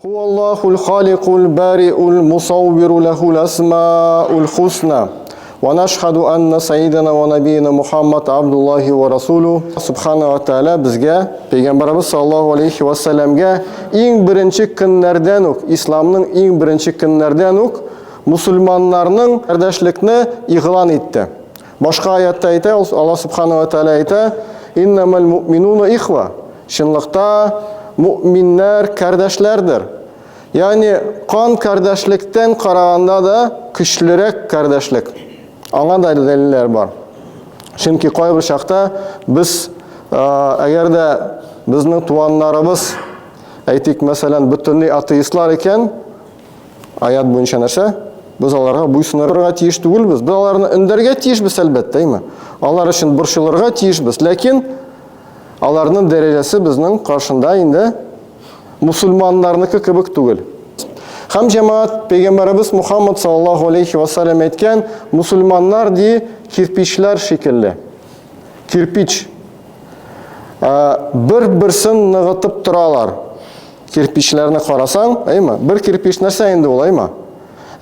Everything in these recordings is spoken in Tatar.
Хуаллахул халикул бариул мусаввиру лахул асмаул хусна. Ва нашхаду анна сайидана ва набиина Мухаммад абдуллахи ва расулу. Субхана ва тааля безгә Пәйгамбәребез саллаллаһу алейхи ва сәлләмгә иң беренче көннәрдән үк, исламның иң беренче көннәрдән үк мусульманнарның кардәшлекне игълан итте. Башка аятта әйтә, Аллаһ Субхана ва Тааля әйтә, Иннамал муъминуна ихва. Чынлыкта муъминнәр кардәшләрдер. Ягъни кан кардәшлектән караганда да көчлерәк кардәшлек. Аңа да дәлилләр бар. Чөнки кайбер чакта без әгәр дә безнең туганнарыбыз, әйтик, мәсәлән, бөтенләй атеистлар икән, Аят буенча нәрсә? Без аларга буйсынырга тиеш түгелбез. Без аларны өндәргә тиешбез, әлбәттә, әйме? Алар өчен борчылырга тиешбез. Ләкин аларның дәрәҗәсе безнең каршында инде мусульманнарныкы кебек түгел. Һәм җәмәгать пәйгамбәребез Мухаммад саллаллаһу алейхи ва саллям әйткән, мусульманнар ди кирпичләр шикелле. Кирпич. Бер-берсен ныгытып торалар. Кирпичләрне карасаң, әйме? Бер кирпич нәрсә инде ул, әйме?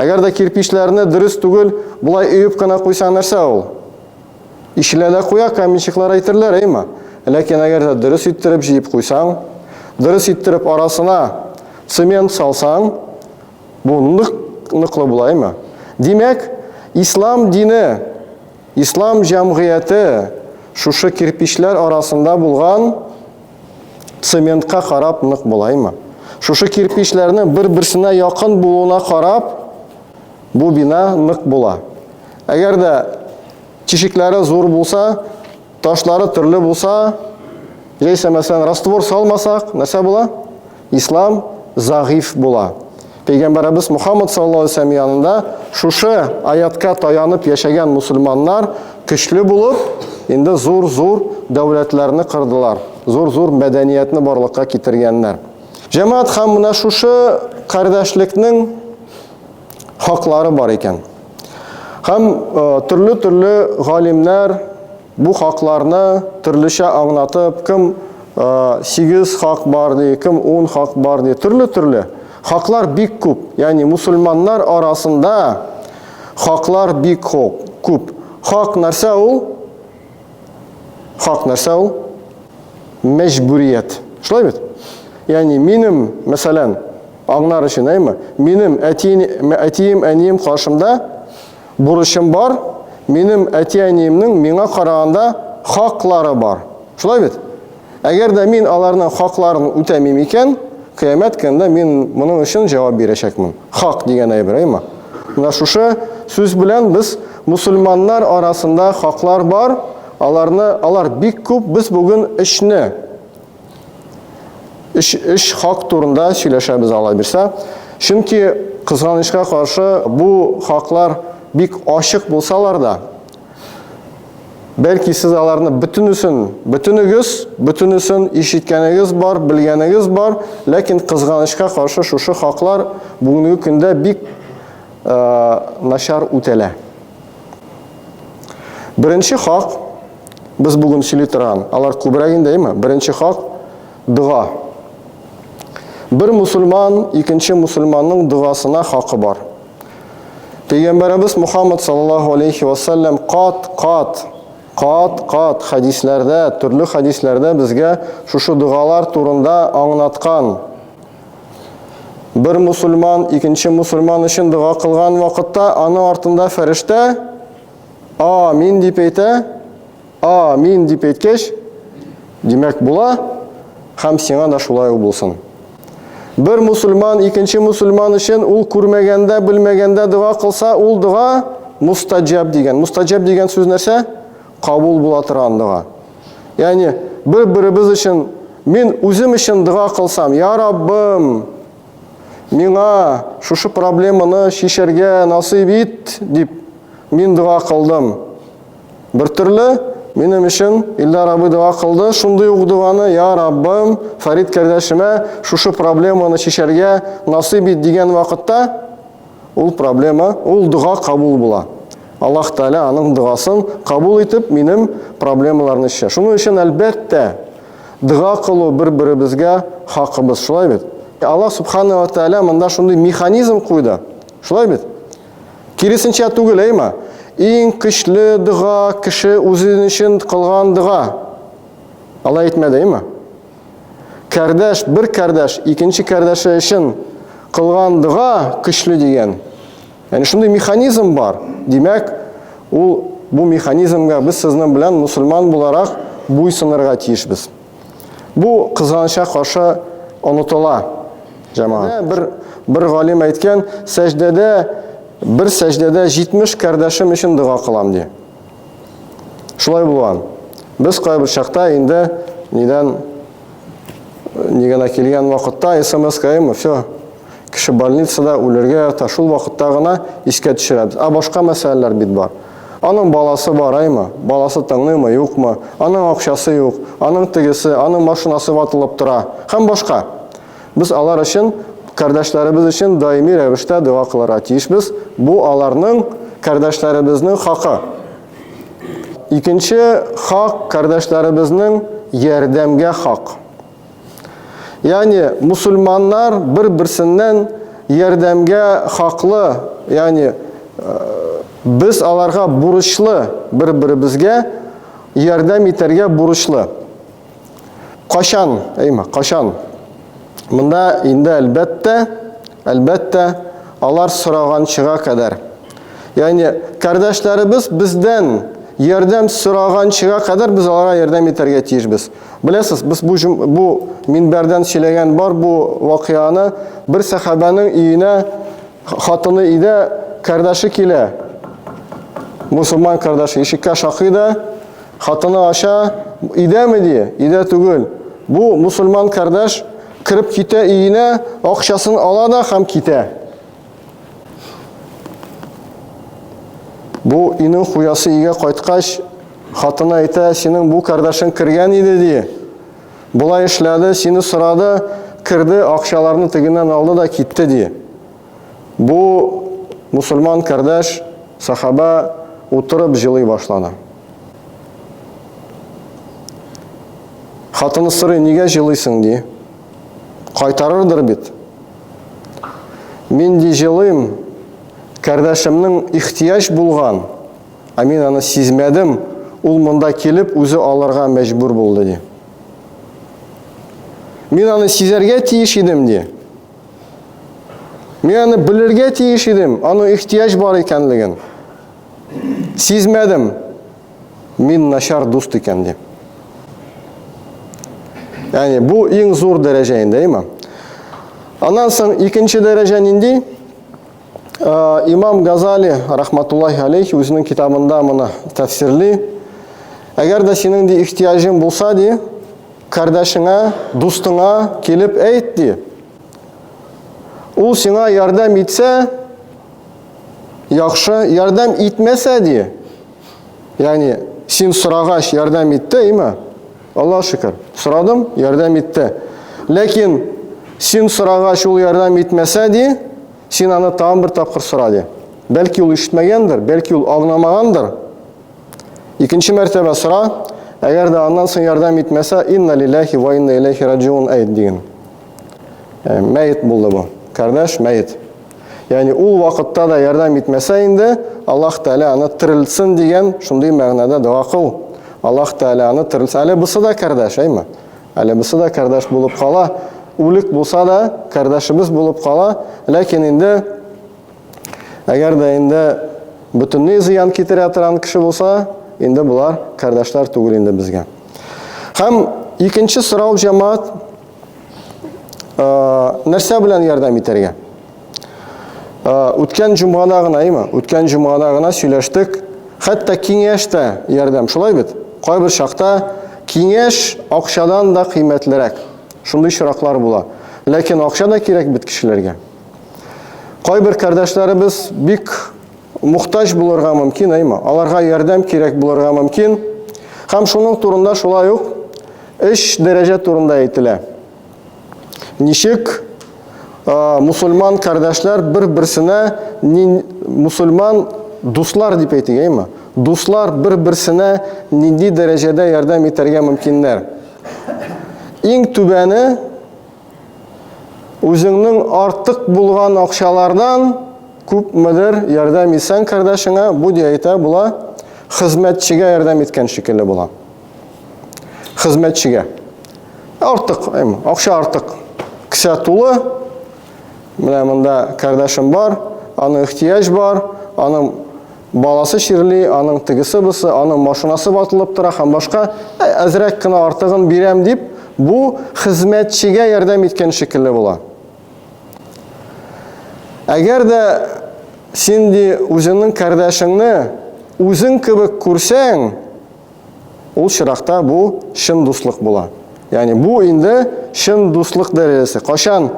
Әгәр дә кирпичләрне дөрес түгел, болай өеп кенә куйсаң нәрсә ул? Ишелә дә куя, каменщиклар әйтерләр, әйме? Ләкин әгәр дә дөрес иттереп җыеп куйсаң, дөрес иттереп арасына цемент салсаң, бу нык ныклы була, әйме? Димәк, ислам дине, ислам җәмгыяте шушы кирпичләр арасында булган цементка карап нык булаймы? Шушы кирпичләрнең бер-берсенә якын булуына карап, бу бина нык була. Әгәр дә тишекләре зур булса, ташлары төрле булса, яисә мәсәлән раствор салмасак, нәрсә була? Ислам загиф була. Пәйгамбәребез Мухаммад саллаллаһу алейһи вәсәлләм янында шушы аятка таянып яшәгән мусульманнар көчле булып, инде зур-зур дәүләтләрне кырдылар, зур-зур мәдәниятне барлыкка китергәннәр. Җәмәгать һәм менә шушы кардәшлекнең хаклары бар икән. Һәм э, төрле-төрле галимнәр Бу хакларны төрлечә аңлатып, кем 8 хак бар ди, кем 10 хак бар ди, төрле-төрле. Хаклар бик күп. Ягъни мусульманнар арасында хаклар бик күп. Хак нәрсә ул? Хак нәрсә ул? Мәҗбүрият. Шулай бит? Ягъни минем, мәсәлән, аңлар өчен, әйме? Минем әтием, әнием каршымда Бурычым бар, минем әти-әниемнең миңа караганда хаклары бар. Шулай бит? Әгәр дә мин аларның хакларын үтәмим икән, кыямәт көнендә мин моның өчен җавап бирәчәкмен. Хак дигән әйбер, әйме? Менә шушы сүз белән без мусульманнар арасында хаклар бар, аларны алар бик күп, без бүген өчне Өч, өч хак турында сөйләшәбез алай бирсә. Чөнки кызганычка каршы бу хаклар бик ачык булсалар да, бәлки сез аларны бөтенесен, бөтенегез, бөтенесен ишеткәнегез бар, белгәнегез бар, ләкин кызганычка каршы шушы хаклар бүгенге көндә бик э, начар үтәлә. Беренче хак, без бүген сөйли торган, алар күбрәк инде, әйме? Беренче хак дога. Бер мусульман икенче мусульманның догасына хакы бар. Пәйгамбәребез Мухаммад саллаллаһу алейхи ва саллям кат-кат, кат-кат хәдисләрдә, төрле хәдисләрдә безгә шушы догалар турында аңлаткан. Бер мусульман икенче мусульман өчен дога кылган вакытта аның артында фәрештә Амин дип әйтә. Амин дип әйткәч, димәк була, һәм сиңа да шулай ук булсын. Бер мусульман икенче мусульман өчен ул күрмәгәндә, белмәгәндә дога кылса, ул дога мустаҗаб дигән. Мустаҗаб дигән сүз нәрсә? Кабул була торган дога. Ягъни бер-беребез өчен мин үзем өчен дога кылсам, я Раббым, миңа шушы проблеманы чишәргә насыйп ит дип мин дога кылдым. Бер төрле минем өчен Илдар абый дога кылды, шундый ук доганы, я Раббым, Фәрит кардәшемә шушы проблеманы чишәргә насыйп ит дигән вакытта ул проблема, ул дога кабул була. Аллаһ Тәгалә аның догасын кабул итеп, минем проблемаларны чишә. Шуның өчен, әлбәттә, дога кылу бер-беребезгә хакыбыз, шулай бит? Аллаһ субхана ва тааля монда шундый механизм куйды. Шулай бит? Киресенчә түгел, әйме? Иң көчле дога кеше үзен өчен кылган дога. Алай әйтмәде, әйме? Кардәш, бер кардәш икенче кардәше өчен кылган дога көчле дигән. Ягъни шундый механизм бар. Димәк, ул бу механизмга без сезнең белән мусульман буларак буйсынырга тиешбез. Бу кызганычка каршы онытыла, җәмәгать. Бер бер галим әйткән, сәҗдәдә бер сәҗдәдә 70 кардәшем өчен дога кылам ди. Шулай булган. Без кайбер чакта инде нидән ни генә килгән вакытта смс каемы, все, Кеше больницада үлергә ята, шул вакытта гына искә төшерәбез. Ә башка мәсьәләләр бит бар. Аның баласы бар, әйме? Баласы тыңлыймы, юкмы? Аның акчасы юк, аның тегесе, аның машинасы ватылып тора һәм башка. Без алар өчен, кардәшләребез өчен даими рәвештә дога кылырга тиешбез. Бу аларның, кардәшләребезнең хакы. Икенче хак кардәшләребезнең ярдәмгә хак. Ягъни мусульманнар бер-берсеннән ярдәмгә хаклы, ягъни э, без аларга бурычлы, бер-беребезгә ярдәм итәргә бурычлы. Кашан, әйме, кашан? Монда инде әлбәттә, әлбәттә, алар сораганчыга кадәр. Ягъни кардәшләребез бездән ярдәм сораганчыга кадәр без аларга ярдәм итәргә тиешбез. Беләсез, без бу бу минбәрдән сөйләгән бар бу вакыйганы. Бер сәхабәнең өенә хатыны өйдә кардәше килә. Мусульман кардәше ишеккә шакый да, хатыны ача, өйдәме ди? Өйдә түгел. Бу мусульман кардәш кереп китә өенә, акчасын ала да һәм китә. Бу өйнең хуясы өйгә кайткач, хатыны әйтә, синең бу кардәшең кергән иде, ди. Болай эшләде, сине сорады, керде, акчаларны тегеннән алды да китте, ди. Бу мусульман кардәш, сахаба утырып җылый башлады. Хатыны сорый, нигә җылыйсың, ди. Кайтарырдыр бит. Мин ди җылыйм, кардәшемнең ихтыяҗ булган, ә мин аны сизмәдем, ул монда килеп үзе алырга мәҗбүр булды ди. Мин аны сизәргә тиеш идем ди. Мин аны белергә тиеш идем, аның ихтыяҗ бар икәнлеген. Сизмәдем. Мин начар дуст икән ди. Ягъни бу иң зур дәрәҗә инде, әйме? Аннан соң икенче дәрәҗә нинди? Э, Имам Газали рахматуллахи алейхи үзенең китабында моны тәфсирли. Әгәр дә синең ди ихтыяҗың булса ди, кардәшеңә, дустыңа килеп әйт ди. Ул сиңа ярдәм итсә, яхшы, ярдәм итмәсә ди, Ягъни, син сорагач ярдәм итте, име? Алла шөкер. Сорадым, ярдәм итте. Ләкин син сорагач ул ярдәм итмәсә ди, син аны тагын бер тапкыр сора ди. Бәлки ул ишетмәгәндер, бәлки ул аңламагандыр. Икенче мәртәбә сора, әгәр дә аннан соң ярдәм итмәсә, инна лиллахи ва инна иләйхи раҗиун әйт диген. Э, мәет булды бу. Кардәш мәет. Ягъни ул вакытта да ярдәм итмәсә инде, Аллаһ Тәгалә аны терелтсен дигән шундый мәгънәдә дога кыл. Аллаһ Тәгалә аны терелтсен. Әле бусы да кардәш, әйме? Әле бусы да кардәш булып кала. Үлек булса да, кардәшебез булып кала. Ләкин инде әгәр дә инде бөтенләй зыян китерә торган кеше булса, инде болар кардәшләр түгел инде безгә. Һәм икенче сорау җәмәгать Нәрсә белән ярдәм итәргә? Үткән җомгада гына, әйме? Үткән җомгада гына сөйләштек. Хәтта киңәш тә ярдәм, шулай бит? Кайбер чакта киңәш акчадан да кыйммәтлерәк. Шундый очраклар була. Ләкин акча да кирәк бит кешеләргә. Кайбер кардәшләребез бик мохтаҗ булырга мөмкин, әйме? Аларга ярдәм кирәк булырга мөмкин. Һәм шуның турында шулай ук өч дәрәҗә турында әйтелә. Ничек мусульман кардәшләр бер-берсенә мусульман дуслар дип әйтик, әйме? Дуслар бер-берсенә нинди дәрәҗәдә ярдәм итәргә мөмкиннәр? Иң түбәне. Үзеңнең артык булган акчалардан күпмедер ярдәм итсәң кардәшеңә, бу ди әйтә була, хезмәтчегә ярдәм иткән шикелле була. Хезмәтчегә. Артык, акча артык. Кесә тулы. Менә монда кардәшем бар, аның ихтыяҗ бар, аның Баласы чирли, аның тегесе-бусы, аның машинасы ватылып тора һәм башка, әзрәк кенә артыгын бирәм дип, бу хезмәтчегә ярдәм иткән шикелле була. Әгәр дә син ди үзеңнең кардәшеңне үзең кебек күрсәң, ул чиракта бу чын дуслык була. Ягъни бу инде чын дуслык дәрәҗәсе. Кайчан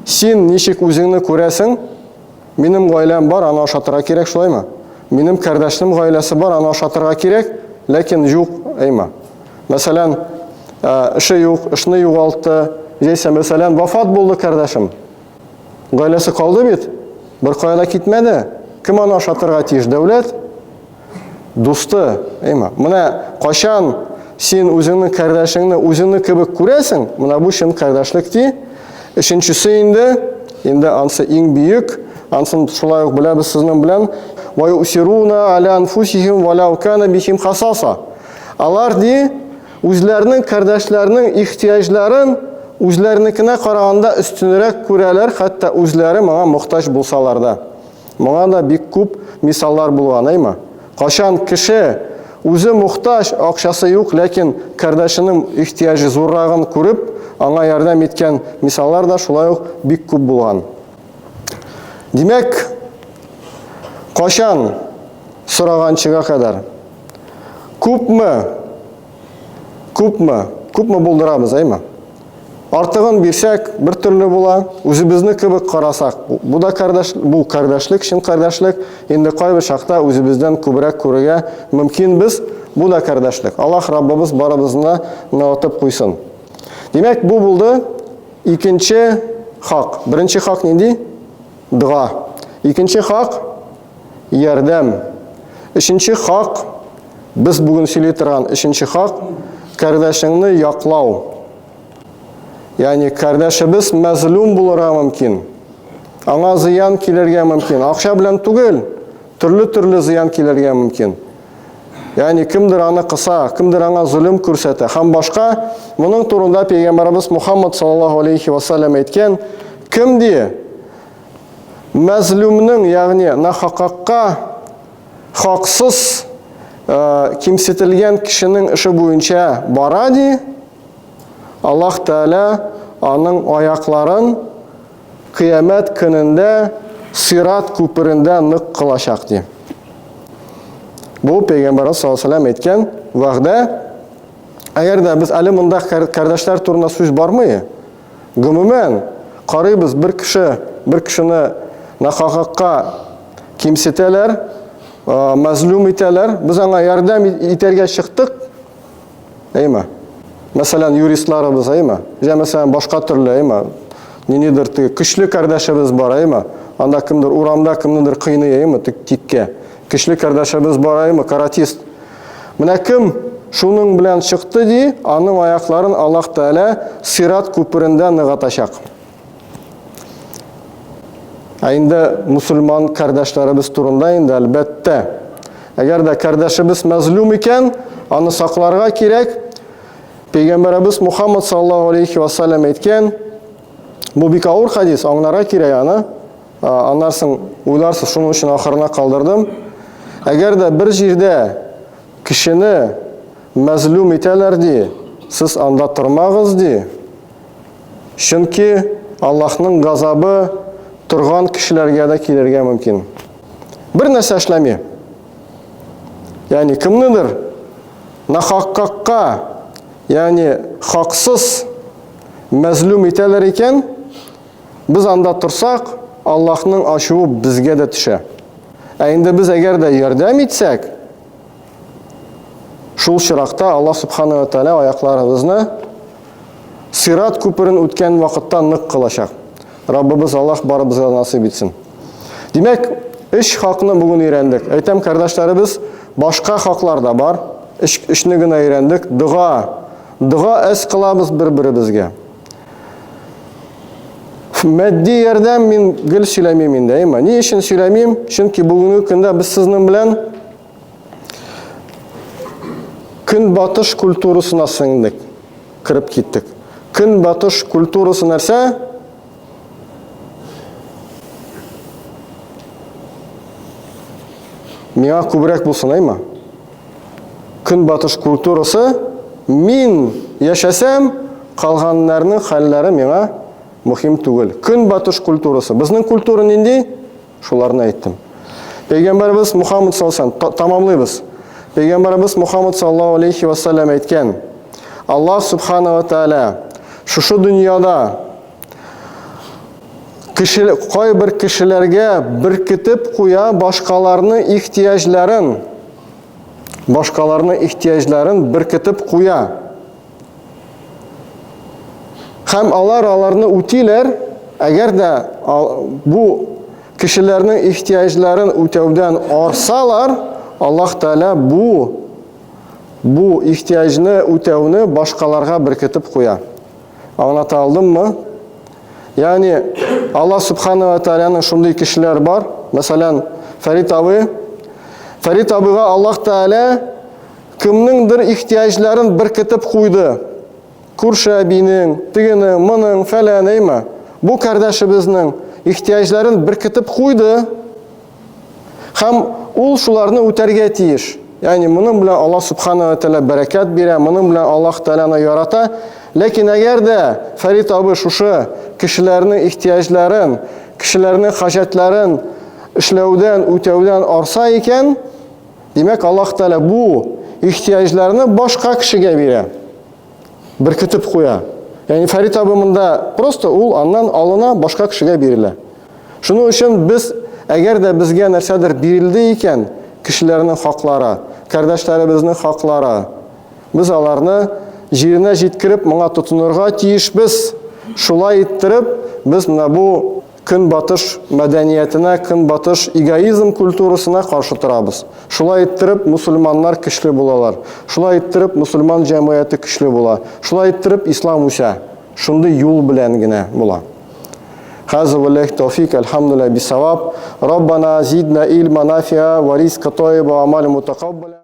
син ничек үзеңне күрәсең, Минем гаиләм бар, аны ашатырга кирәк, шулаймы? Минем кардәшнем гаиләсе бар, аны ашатырга кирәк, ләкин юк, әйме? Мәсәлән, э, эше юк, эшне югалтты, яисә мәсәлән, вафат булды кардәшем. Гаиләсе калды бит, бер кая да китмәде. Кем аны ашатырга тиеш? Дәүләт? Дусты, әйме? Менә кайчан син үзеңнең кардәшеңне үзеңне кебек күрәсең, менә бу чын кардәшлек ди. Өченчесе инде, инде ансы иң бөек, ансын шулай ук беләбез сезнең белән. Ва юсируна аля анфусихим валау кана бихим хасаса. Алар ди, үзләренең кардәшләренең ихтыяҗларын үзләренекенә караганда өстенрәк күрәләр, хәтта үзләре моңа мохтаҗ булсалар да. Моңа да бик күп мисаллар булган, әйме? Кайчан кеше үзе мохтаҗ, акчасы юк, ләкин кардәшенең ихтыяҗы зуррагын күреп, аңа ярдәм иткән мисаллар да шулай ук бик күп булган. Димәк, кайчан сораганчыга кадәр күпме күпме күпме булдырабыз, әйме? Артыгын бирсәк, бер төрле була. Үзебезне кебек карасак, бу да кардәш, бу кардәшлек, чын кардәшлек. Инде кайбер чакта үзебездән күбрәк күрергә мөмкинбез. Бу да кардәшлек. Аллаһ Раббыбыз барыбызны да ныгытып куйсын. Димәк, бу булды икенче хак. Беренче хак нинди? Дога. Икенче хак ярдәм. Өченче хак без бүген сөйли торган өченче хак кардәшеңне яклау. Ягъни кардәшебез мәзлум булырга мөмкин. Аңа зыян килергә мөмкин. Акча белән түгел, төрле-төрле зыян килергә мөмкин. Ягъни кемдер аны кыса, кемдер аңа золым күрсәтә һәм башка. Моның турында пәйгамбәребез Мухаммад саллаллаһу алейхи ва саллям әйткән, кем ди мәзлумның, ягъни нахакка хаксыз э, кимсетелгән кешенең эше буенча бара ди, Аллаһ Тәгалә аның аякларын кыямәт көнендә Сират күперендә нык кылачак ди. Бу Пәйгамбәрбез саллаллаһу алейһи әйткән вәгъдә. Әгәр дә без әле монда кардәшләр турында сүз бармый, гомумән карыйбыз бер кеше, бер кешене нахакка кимсетәләр, мәзлум итәләр, без аңа ярдәм итәргә чыктык, Әйме? Мәсәлән, юристларыбыз, әйме? Я мәсәлән, башка төрле, әйме? Ниндидер теге көчле кардәшебез бар, әйме? Анда кемдер урамда кемнедер кыйный, әйме? Тик тиккә. Көчле кардәшебез бар, әйме? Каратист. Менә кем шуның белән чыкты ди, аның аякларын Аллаһ Тәгалә Сират күперендә ныгытачак. Ә инде мусульман кардәшләребез турында инде әлбәттә. Әгәр дә кардәшебез мәзлум икән, аны сакларга кирәк. Пәйгамбәребез Мухаммад саллаллаһу алейхи ва саллям әйткән, бу бик авыр хадис, аңларга кирәк аны. Аннан соң уйларсыз, шуның өчен ахырына калдырдым. Әгәр дә бер җирдә кешене мәзлум итәләр ди, сез анда тормагыз ди. Чөнки Аллаһның газабы торган кешеләргә дә килергә мөмкин. Бер нәрсә эшләми. Ягъни кемнедер нахаккакка, ягъни хаксыз мәзлүм итәләр икән, без анда торсак, Аллаһның ачуы безгә дә төшә. Ә инде без әгәр дә ярдәм итсәк, шул чиракта Аллаһ субхана ва тааля аякларыбызны Сират күперен үткән вакытта нык кылачак. Раббыбыз Аллаһ барыбызга насыйп итсен. Димәк, өч хакны бүген өйрәндек. Әйтәм, кардәшләребез, башка хаклар да бар. Өч, өчне генә өйрәндек. Дога. Дога әз кылабыз бер-беребезгә. Матди ярдәм мин гел сөйләмим инде, әйме? Ни өчен сөйләмим? Чөнки бүгенге көндә без сезнең белән көнбатыш культурасына сеңдек, кереп киттек. Көнбатыш культурасы нәрсә? Миңа күбрәк булсын, әйме? Көнбатыш культурасы мин яшәсәм, калганнарның хәлләре миңа мөһим түгел. Көнбатыш культурасы. Безнең культура нинди? Шуларны әйттем. Пәйгамбәребез Мухаммад саллаллаху тамамлыйбыз. Пәйгамбәребез Мухаммад саллаллаху алейхи ва саллям әйткән: Аллаһ субхана ва тааля шушы дөньяда кеше кайбер кешеләргә беркетеп куя башкаларның ихтыяҗларын башкаларның ихтыяҗларын беркетеп куя. Һәм алар аларны үтиләр, әгәр дә бу кешеләрнең ихтыяҗларын үтәүдән арсалар, Аллаһ Тәгалә бу бу ихтыяҗны үтәүне башкаларга беркетеп куя. Аңлата алдыммы? Ягъни Аллаһ Субхана ва Тааляның шундый кешеләр бар. Мәсәлән, Фәрит абый. Фәрит абыйга Аллаһ Тааля кемнеңдер ихтыяҗларын беркетеп куйды. Күрше әбинең, тегенең, моның, фәлән, әйме? Бу кардәшебезнең ихтыяҗларын беркетеп куйды. Һәм ул шуларны үтәргә тиеш. Ягъни моның белән Аллаһ субхана ва тәгалә бәрәкәт бирә, моның белән Аллаһ Тәгалә аны ярата. Ләкин әгәр дә Фәрит абый шушы кешеләрнең ихтыяҗларын, кешеләрнең хаҗәтләрен эшләүдән, үтәүдән арса икән, димәк, Аллаһ Тәгалә бу ихтыяҗларны башка кешегә бирә. Беркетеп куя. Ягъни Фәрит абый монда просто ул аннан алына, башка кешегә бирелә. Шуның өчен без, әгәр дә безгә нәрсәдер бирелде икән, кешеләрнең хаклары, кардәшләребезнең хаклары, без аларны җиренә җиткереп моңа тотынырга тиешбез. Шулай иттереп, без менә бу көнбатыш мәдәниятенә, көнбатыш эгоизм культурасына каршы торабыз. Шулай иттереп, мусульманнар көчле булалар. Шулай иттереп, мусульман җәмгыяте көчле була. Шулай иттереп, ислам үсә. Шундый юл белән генә була. Хаза валлахи тауфик, альхамдулилла бисаваб. Раббана зидна ильма нафиа ва ризка тайиба ва амаль мутакаббаля.